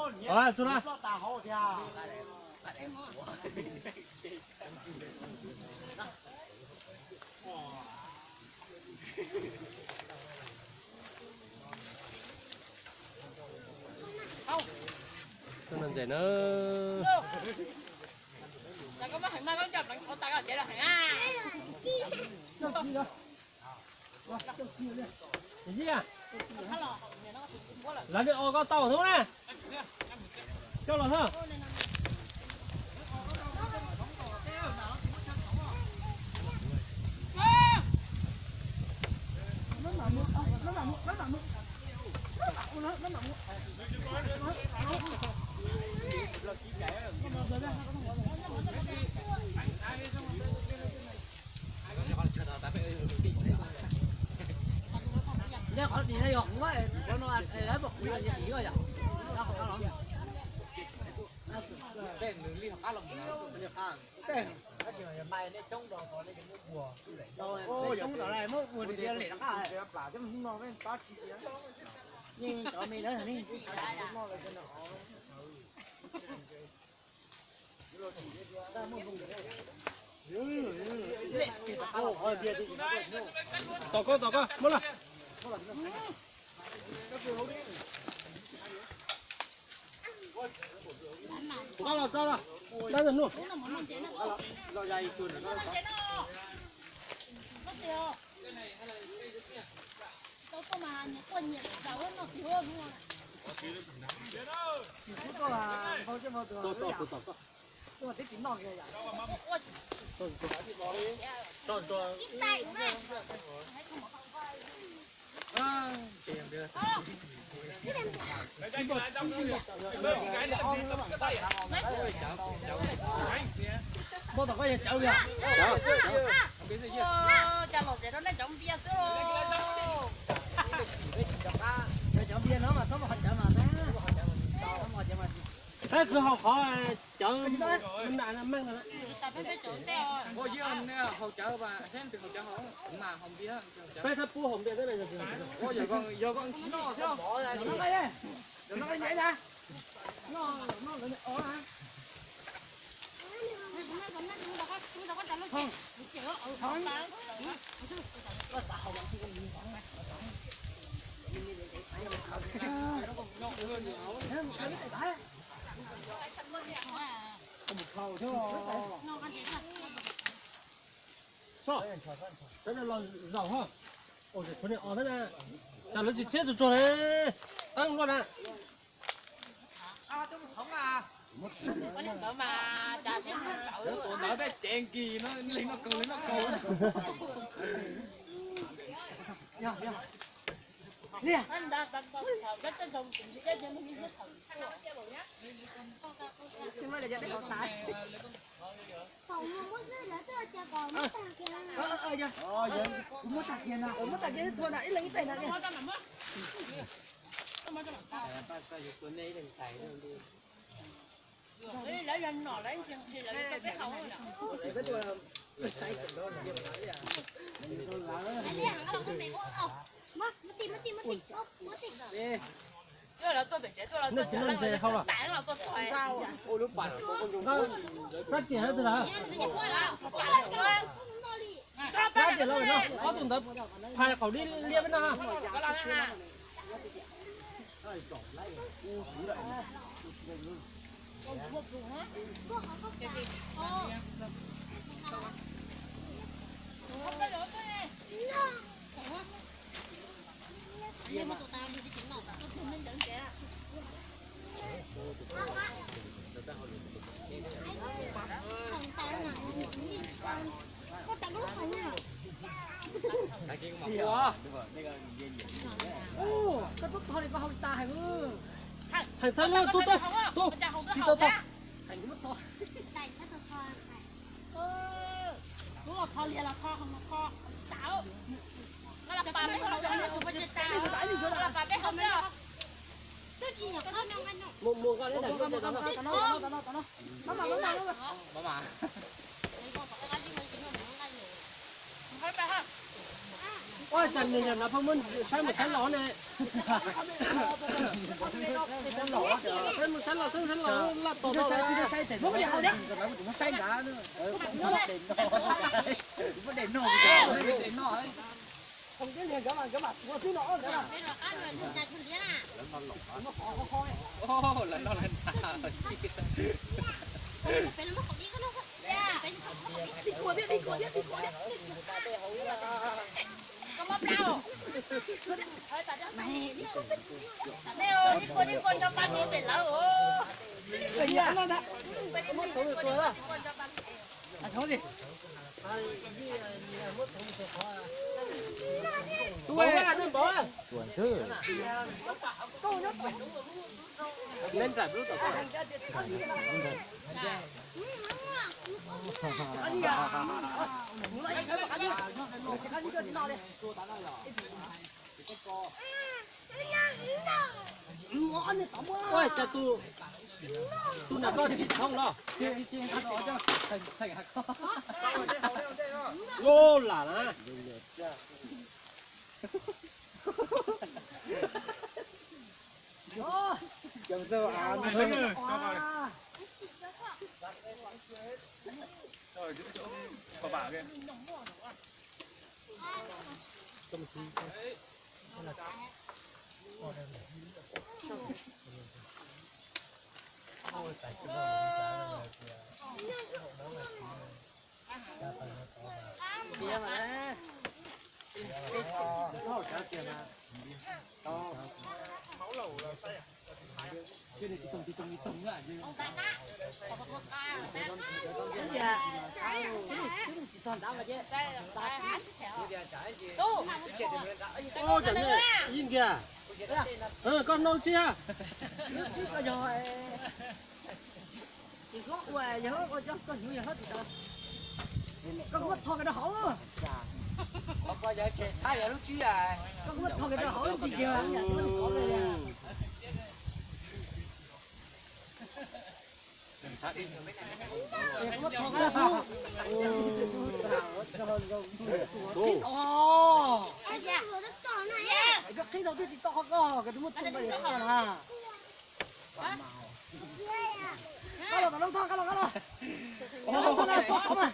Ua, txug na. Ntses na. Lawv li os koj tau thub na. Coj los thub. Tom koj, tom koj, muab los. Tso los, tso los. Dab ntawm nuj. Muab tom koj yog cawv li. Cas los tsev rau nej cov npias xwb los. Cov npias no mas txhob mus haus cawv mas, txhob mus haus cawv mas. Peb khwv haus qhov cawv meej no. Peb thab pub haus npias xwb na. Yog koj tsis noj thiab. Tso, los zaum ho. Ua, tshuav niag os thiab na. Cas lawv tsis tshiab tsuag tsuag li. Tab luaj na. Ntawd peb cev nkis no, li no kaug li no kaug. Muab tag kiag na, muab tag kiag txhua na, ib leeg ib tais na. Kab tias hab twg lawm? Kab tias lawm no, ob tug ntawd phais qaum dib liab peb no. Koj txhob tog li koj hau tsis tas heev. Heev tag no, tub, tub, tsis tau tog. Heev kuv muab tog. Tub los tho lias los tho, los tho. Mus, mus nqa neb daim. Ua cas nws yog nov pheej muab saib mus saib los ne. Saib mus saib los, saib mus saib los, laj tos tau. Ua cas tus, tus nam koj tsis thooj los? Loj lam na. Ib nkiag, koj noj tsi a? Yog hlob ua, yog hlob ua cov koj hnyuv yog hlob tsis tau. Koj muab tho kiag rau hauv. Koj muab tho kiag rau hauv ntsis kiag. Koj qhib tau twb tsis tau qhov koj, koj twb muab tho kiag na. Koj los tom no, koj los, koj los. Koj los tom no, koj saum mas.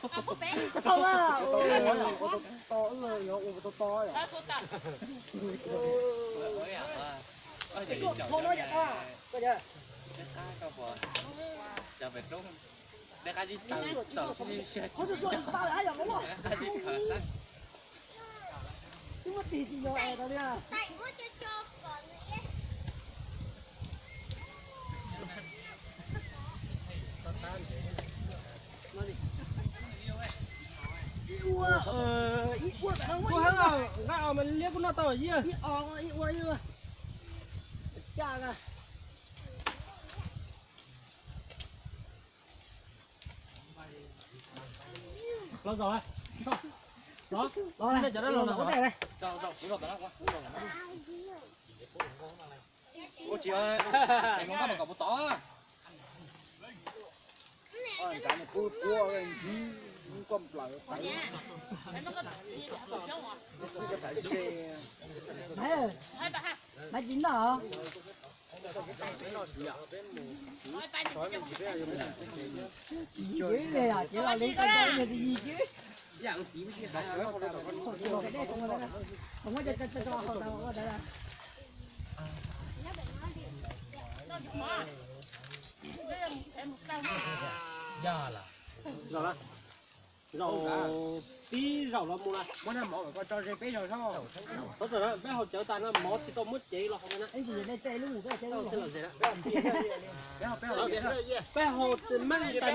Koj tau mas. Tho no yam koj, koj yam. Qhov tsuag tsuag tsis tau lawm yog los. Twb muab tig tsis yog es tau li. Ib ua, ib ua, nqa os mas liab kuj noj tau ib ua, ib ua, ib ua. Caj a. Los zaum, los, los, cov dab laug los zaum. Ua tsis, es mus npaj mas kom puas tod. Naiv tsis noj. Tsis yig li, ces los li koj tsis yig li. Yog las. Zaum, zaum pib zaum los mus na. Muab nag mov kom koj tso ze peb zaug. Tov txawm na, peb haus cawv tas no mov tsis tau muab cev los hauv na. Peb haus meej tas no peb los hauv na. Tsis tau haus mas yuav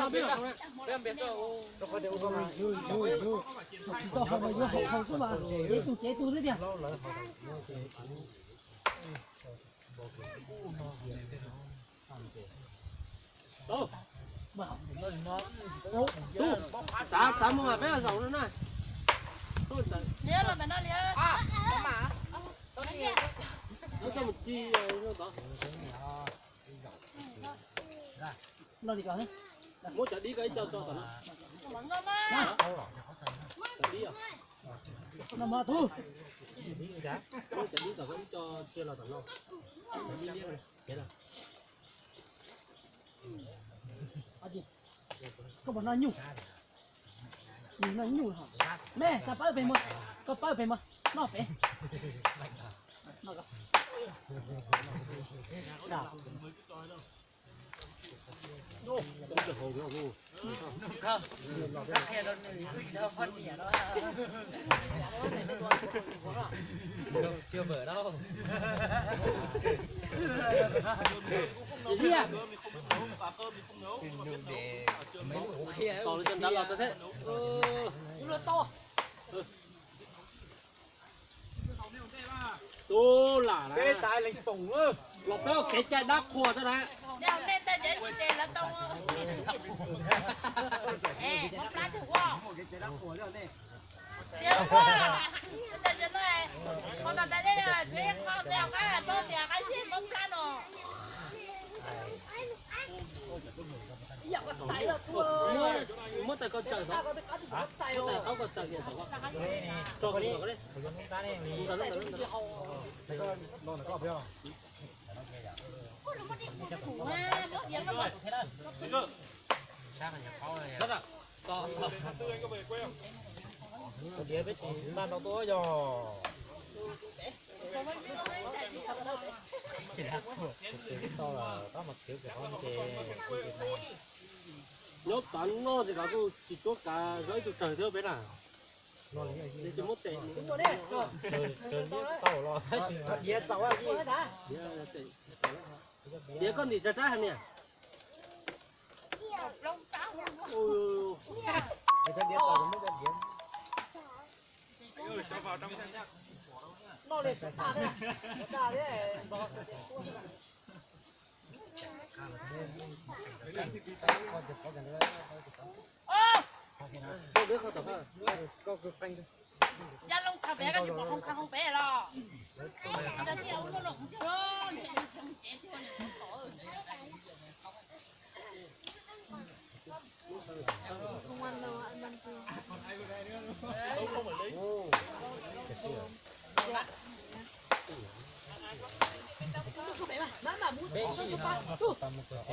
haus haus xwb mas, ib tug cev ib tug xwb tiag. Tub, xav xav mus mas peb zaum no na. Tub, txawm, txawm mus ci tod. Muab cov dib ko ib co tso tom no. Cov dib os. No mas tub. Koj puas noj nyuj? Noj nyuj hos. Me, koj pab pem mog, koj pab pem mog, noj pem. Thiab. Tos li cov nrad los tau thiab. Tub lam na. Los peb ua kev cai dab qhuas tau na. Muab tais koj tsaws tod, muab tais taub koj tsaws kiag tod, tso kiag tod li. Diav peb tsis npaj ntau tuaj yog. Nyob tav no ces kav kuj tsis tuab kav zov ib tug tsawg thiab peb na. Tsis muab tes. Diav koj ntim tsawg rab heev niam. Yaj Looj thaum pem koj tsis pom hoo kha hoo pem los?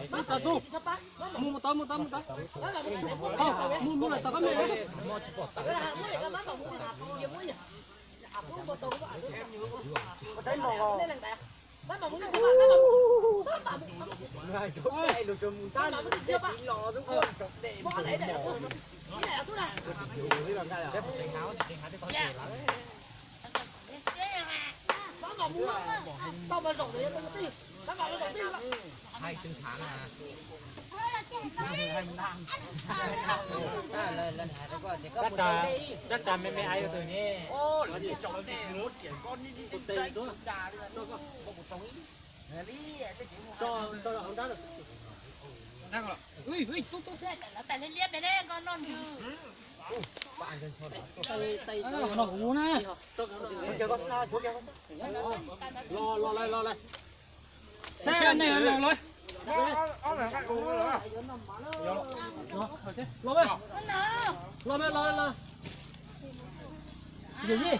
Mus tod, mus tod, mus tod. Mus, mus lawm tom qab me. Dab tsi me me ai tus ne. Los, los, los, los. Los, los, los. Yij,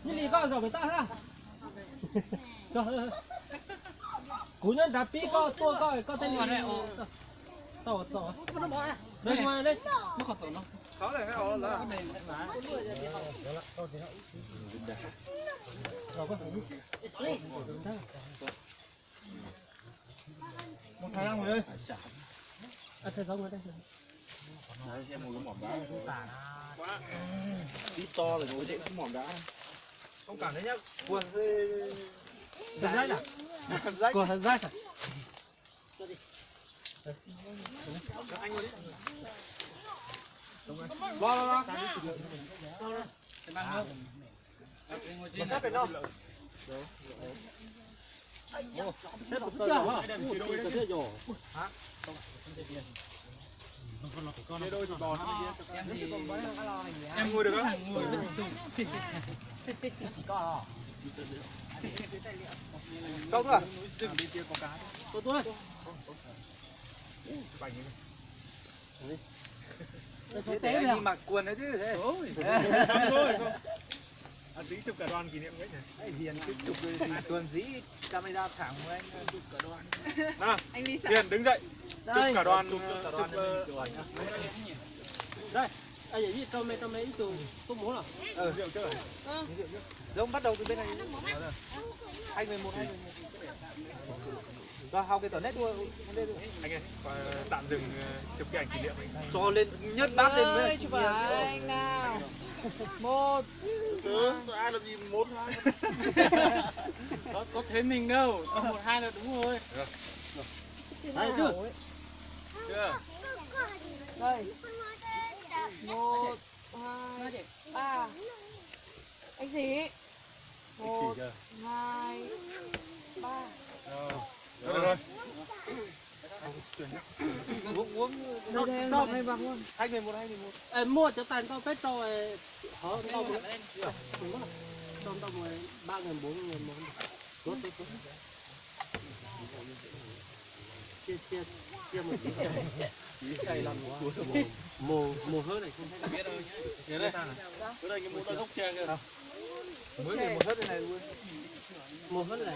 Yij Lis, koj zaum pem toj hab. Kuv nyob nrad pib koj tuaj koj, koj thiaj li tau txog. Ib to lawm, ua zeb ib mom nrad. Kuv zaib na. Kuv zaib na. Los, los, los. Los sab pem no. Em ngồi được không? Không được. Tôi tôi. Đi mặc quần đấy chứ thế. Ôi. À, tính chụp cả đoàn kỷ niệm đấy nhỉ? Ê, Hiền cứ chụp rồi thì tuần dĩ camera thẳng với anh. Chụp cả đoàn. Nào, Hiền đứng dậy. Chụp cả đoàn, chụp cả đoàn. Đây, anh Hiền cho mày, cho mày ít tù, tôi muốn rồi. Rượu chưa? Rượu bắt đầu từ bên này. Hai người một, hai người một. Rồi, hao cái tỏ nét đua. Anh ơi, ờ, tạm dừng, ờ, chụp cái ảnh kỷ niệm. Cho lên, nhấc bát lên với. Ơi, chụp ảnh nào. Một. Từ từ, ai làm gì một, hai. Có, có thế mình đâu, có một, hai là đúng rồi. Đấy, chưa? Chưa? Đây. Một, hai, ba. Anh gì? Một, hai, ba. Rồi. Rồi, rồi. Uống, uống. Đau, đau. Hai người một, hai người một. Ê, mua cho tàn tao peb trâu, ê, hở tao một. Tao tao một, ba người, bốn người một. Tuốt, tuốt, tuốt. Chia, chia, chia một tí. Mùa, mùa hớt này không thấy. Biết đâu nhá. Nhớ đây. Bữa đây cái mũ đôi gốc tre kìa. Mới mùa hớt này luôn. Mùa hớt này.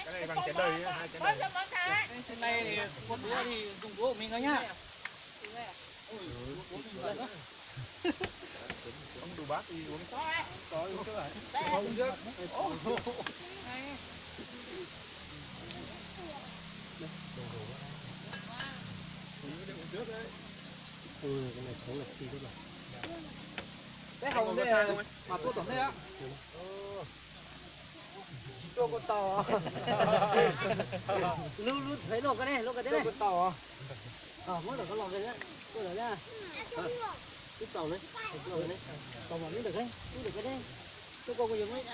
Cái này bằng trái đầy nhá, hai trái đầy. Cái này thì con đũa thì dùng đũa của mình thôi nhá. Ui, đũa của mình rồi đó. Không đủ bát thì uống. Có uống trước à? Không uống trước. Uống trước đấy. Ui, cái này thốn là phi rất là. Cái hồng này mà tôi tổng đây á. Tua con tàu à? Lub, lub xaiv luaj koj ne, luaj koj thiab ne. Tua con tàu à? Muab lawm koj los koj thiab, tua lawm na. Twb tau ne, tau ne, tau mas lub ntawm koj, lub ntawm koj ne. Tua koj kuj yuav muab.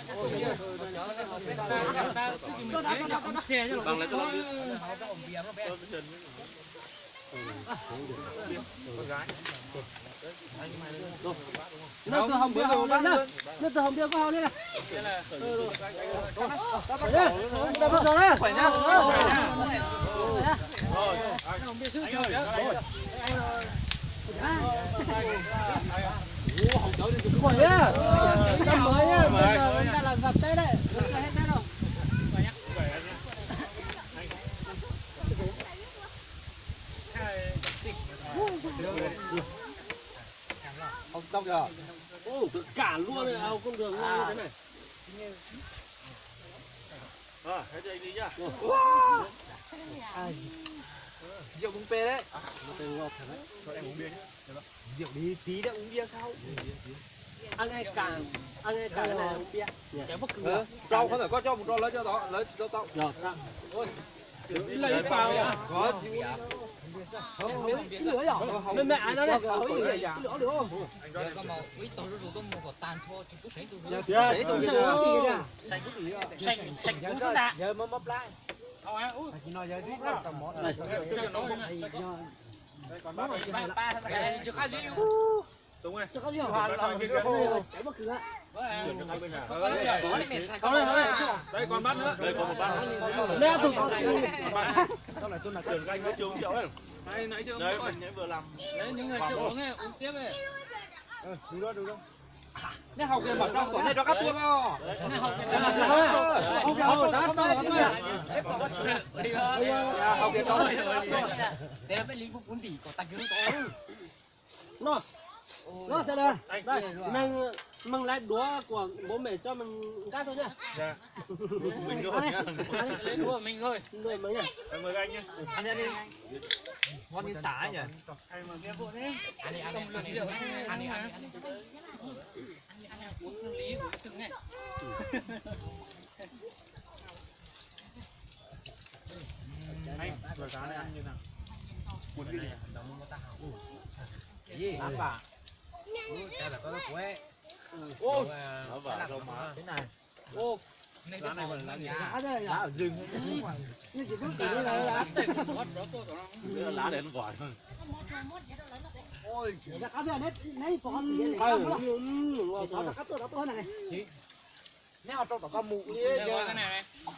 Noj tug hau npias hau na. Noj tug hau npias koj hau li na. Không xong kìa. Ui, tôi cả luôn này, không được ngon như thế này. Ờ, thế thì đi nhá. Ui. Ai. Rượu bún bê đấy. Nó tên ngon thật đấy. Cho em uống bia nhá. Rượu đi tí đã uống bia sao? Ăn ngay cả, ăn ngay cả cái này uống bia. Chén bất cứ. Rau khó thở con cho một rau lỡ cho đó, lỡ cho tao. Rồi, sao? Ôi. Ib leeg ib pas. Mẹ, mẹ, ăn nó đi. Ui, ui, ui. Sành, sành cú xí nè. Ui, ui. Đây, còn bát nữa. Đây, còn một bát nữa. Còn bát. Sao lại tôi là trưởng, anh với Trường Triệu ấy. Đấy, nãy Trường đấy, vừa làm. Đấy, những người chưa uống ấy, uống tiếp đi. Ờ, đủ đó, đủ đó. Neb haus kiag mam rau kom nej rov qab tuaj os. Haus kiag rau, haus kiag rau. Peb li pub pub ntim kom tag kis tau. No, no, sawv daws, mej, mej laiv duav kuas npauv mem coj mej nkab tuaj na. Laiv duav mej thôi. Mej na. Ngon ni xav nhỉ. Anh, lò cá này ăn như nào? Cuốn cái gì? Gì? Lá vả. Ú, cá là có cái quế. Ô, lá vả rau má. Thế này. Ô, lá này còn lá gì? Lá ở rừng. Lá này nó vỏ hơn. Ôi, cá này, nãy có gì vậy? Cá này. Neb ho rau tom koj mus li.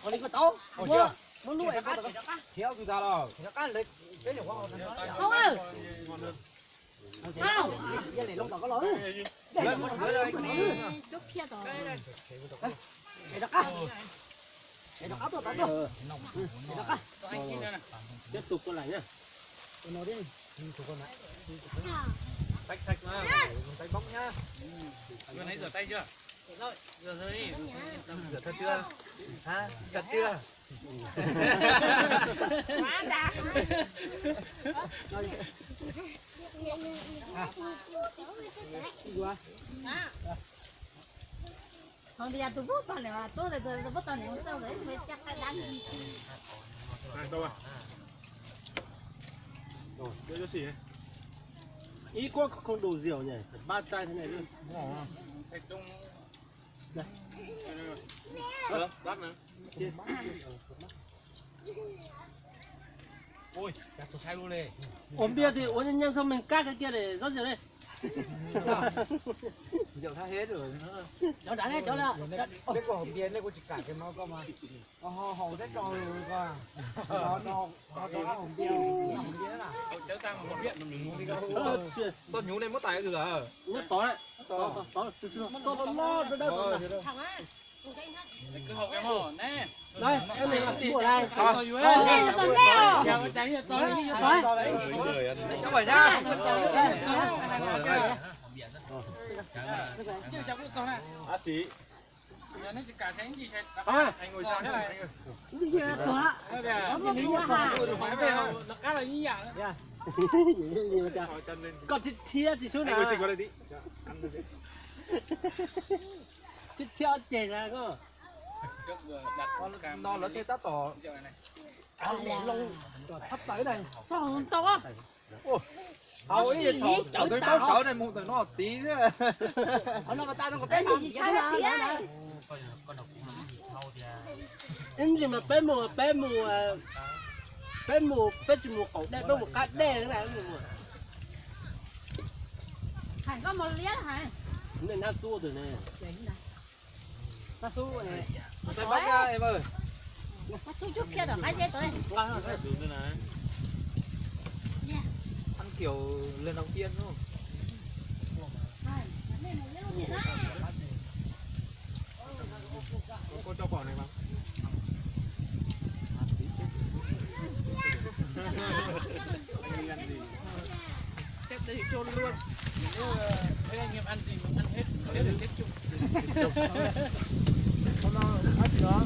Ua li koj tau. Muab lub qab tsis rov qab. Khiav tus tas los. Rov qab lawv peb nyuam qhuav ho. Hau, Tiếp tục con này nhá. Tay sạch mà, dùng tay bóc nhá. Vừa nãy rửa tay chưa? Rửa rồi đi. Rửa thật chưa? Hả? Thật chưa? Không đi ăn tôi bút tao nữa, tôi là tôi bút tao nữa sao đấy, mới chắc cái đắng. Này, đâu à? Rồi, cho cho xỉ này. Ít quá không đủ rượu nhỉ, phải ba chai thế này luôn. Này. Ui, uống bia thì uống nhanh nhanh thôi, mình cắt cái kia để rót rượu đây. Rượu sắp hết rồi. Cháu đá đây, cháu đá. Cái vỏ bia này cô chỉ cải cái máu con mà. Hậu thế trò rồi con. Nó, nó, nó, nó hậu bia, hậu bia là. Tao nhú này mất tài rồi hả? Nó to đấy. To, to, to, to, to, to, to, to, to. Thằng á. Đây, cái này là mua đây. Ờ. Đây, cho tôi nè. Không phải nhá. Bác sĩ. Anh ngồi sau nhé. Con thiab thiab xíu na. Anh ngồi xích vào đây tí. Thiab thiab ces na koj. No lawv thiaj tab tom. Sab tawv na. Ua, hauv ib thaum thaum twg taub sawv ne mus ntawm no tid xwb. Ib ntsis mas peb mus, peb mus, peb mus, peb tsis mus qaum dej, peb mus qab dej na. Hais koj mos liab hais. Nej nab xub tus ne. Nab xub, nab xub cub kiag tom qab zeb tod. Ăn kiểu lần đầu tiên luôn. Cô, cô cho vỏ này vào. Anh đi ăn gì? Xếp đây chôn luôn. Nếu, ờ, thấy anh em ăn gì mình ăn hết, chết là chết chung. Không lo, ăn gì đó.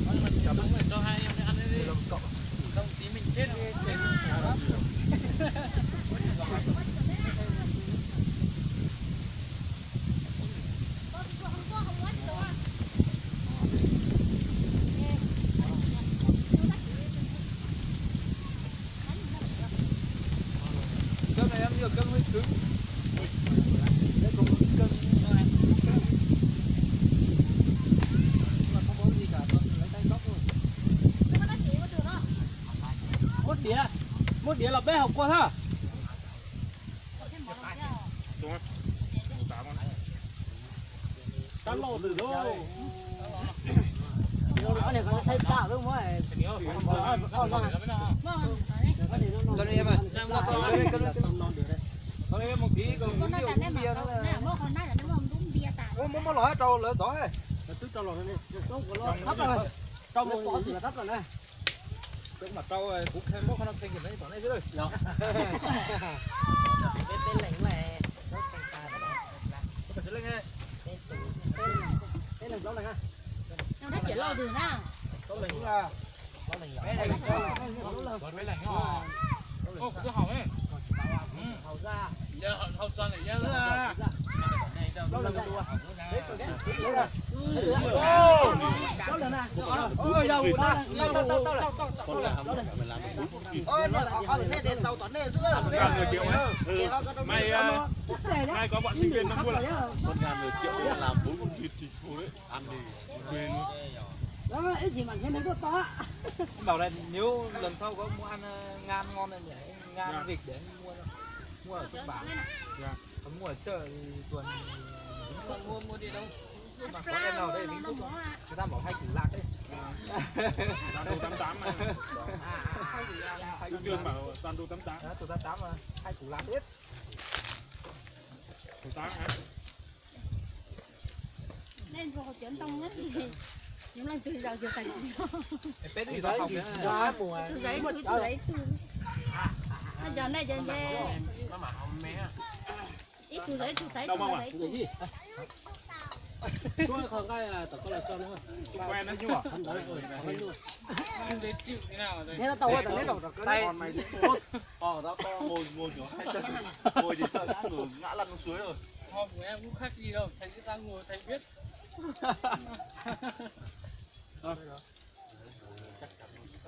Ăn mình cho hai em ăn đi. Đồng tí mình chết đi. Cơm này ăn nhiều cơm hơi cứng. Đấy, không có cơm. Mà không có gì cả, toàn lấy tay bóc thôi. Múc đĩa, múc đĩa là bếp hộp cua hả? Cá lô từ đâu? Nó này có thấy bạo đúng không? Con này em ơi. Con này một tí còn uống rượu uống bia nữa là. Ơ, muab muab los rau lawv tod. Twb rau los ne. Thab rau. Rau mus pov xwm thab rau na. Rau mas rau, kuv kheej muab qhov no kheej kiag no tom nej xwb. Peb leeg, peb leeg plaub leeg na. Plaub leeg, peb leeg. Ua, kuv twb haus ne. Haus txog lawm. Mai, mai có bọn sinh viên nó mua lại. Con gà nửa triệu mà làm bốn con vịt thì thôi đấy, ăn thì phê luôn. Đó, ít gì mà thế này có to. Bảo là nếu lần sau có muốn ăn, ờ, ngan ngon này nhỉ, ngan vịt để mua, mua ở Phúc Bảo. Còn mua ở chợ thì toàn mua, mua đi đâu. Mà có em nào đây Vĩnh Phúc không? Người ta bảo hay củ lạc đấy. Toàn đồ tám tám mà. Cứ Trường bảo toàn đồ tám tám. Đó, đồ tám tám mà hay củ lạc hết. Nej ntsuag hauv cov ntoo na, yus leej twg zaum yus tag kis. Peb twb zaum ib tug, ib tug zaum ib tug. Cov nej cov nce, ib tug zaum ib tug, tag ib tug zaum ib tug.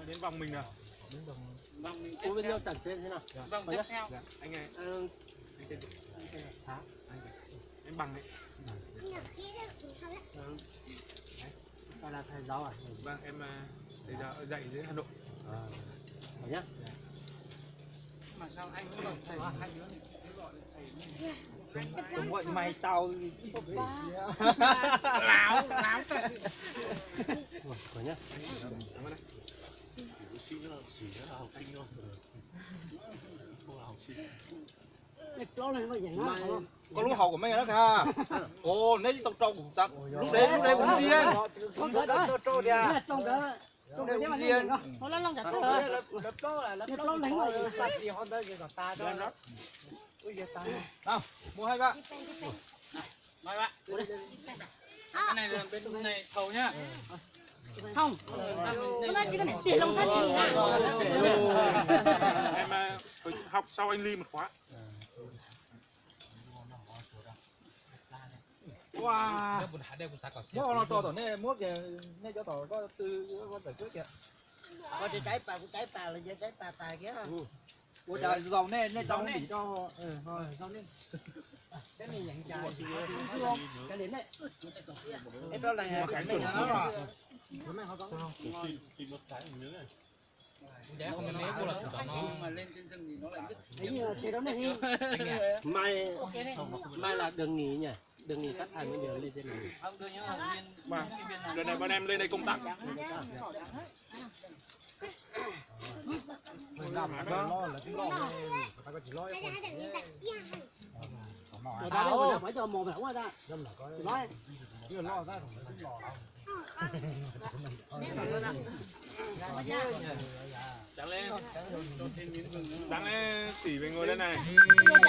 Đến vòng mình nào? Ua với nhau chặt trên thế nào? Vòng tiếp theo. Anh ơi. Anh tên gì? Hả? Anh tên gì? Anh Bằng đấy. Đấy. Con là thầy giáo à? Vâng, em à, thầy giáo dạy dưới Hà Nội. Rồi nhá. Mà sao anh với thầy hai đứa này cứ gọi là thầy với Chúng, chúng gọi mày tao thì chịu. Láo, láo thật. Rồi nhá. Cảm ơn đấy. Chỉ có sĩ nữa, sĩ nữa là học sinh thôi. Không là học sinh. Mày, con lub hauv của mày đó kìa. Ồ, neb tsis tau rau kuv xav. Lub deb, lub deb kuv ntsia. Lub deb kuv ntsia. Tau, mus hai bác. Hai bác. Cái này là bên này thầu nhá. Không. Nó chỉ có niệm tiền lòng sắt gì hả? Em à, học sau anh Ly một khóa. Wow. Muab no tso tom nej muab kìa, nej cov tom ko tw ko tawm xwb kìa. Koj tsis tsaib pas, kuv tsaib pas los yog tsaib pas tas kiag. Ua cas zaum nej, nej tau nej tso. Cái này là cái này. Em tao là cái này nó rồi. Mai, mai là đừng nghỉ nhỉ? Đừng nghỉ phát thai mới được lên trên này. Vâng. Đợt này bọn em lên đây công tác. Ủa, tao phải cho mồi phải không ta? Nói. Dán lên, dán lên, chỉ về ngồi đây này.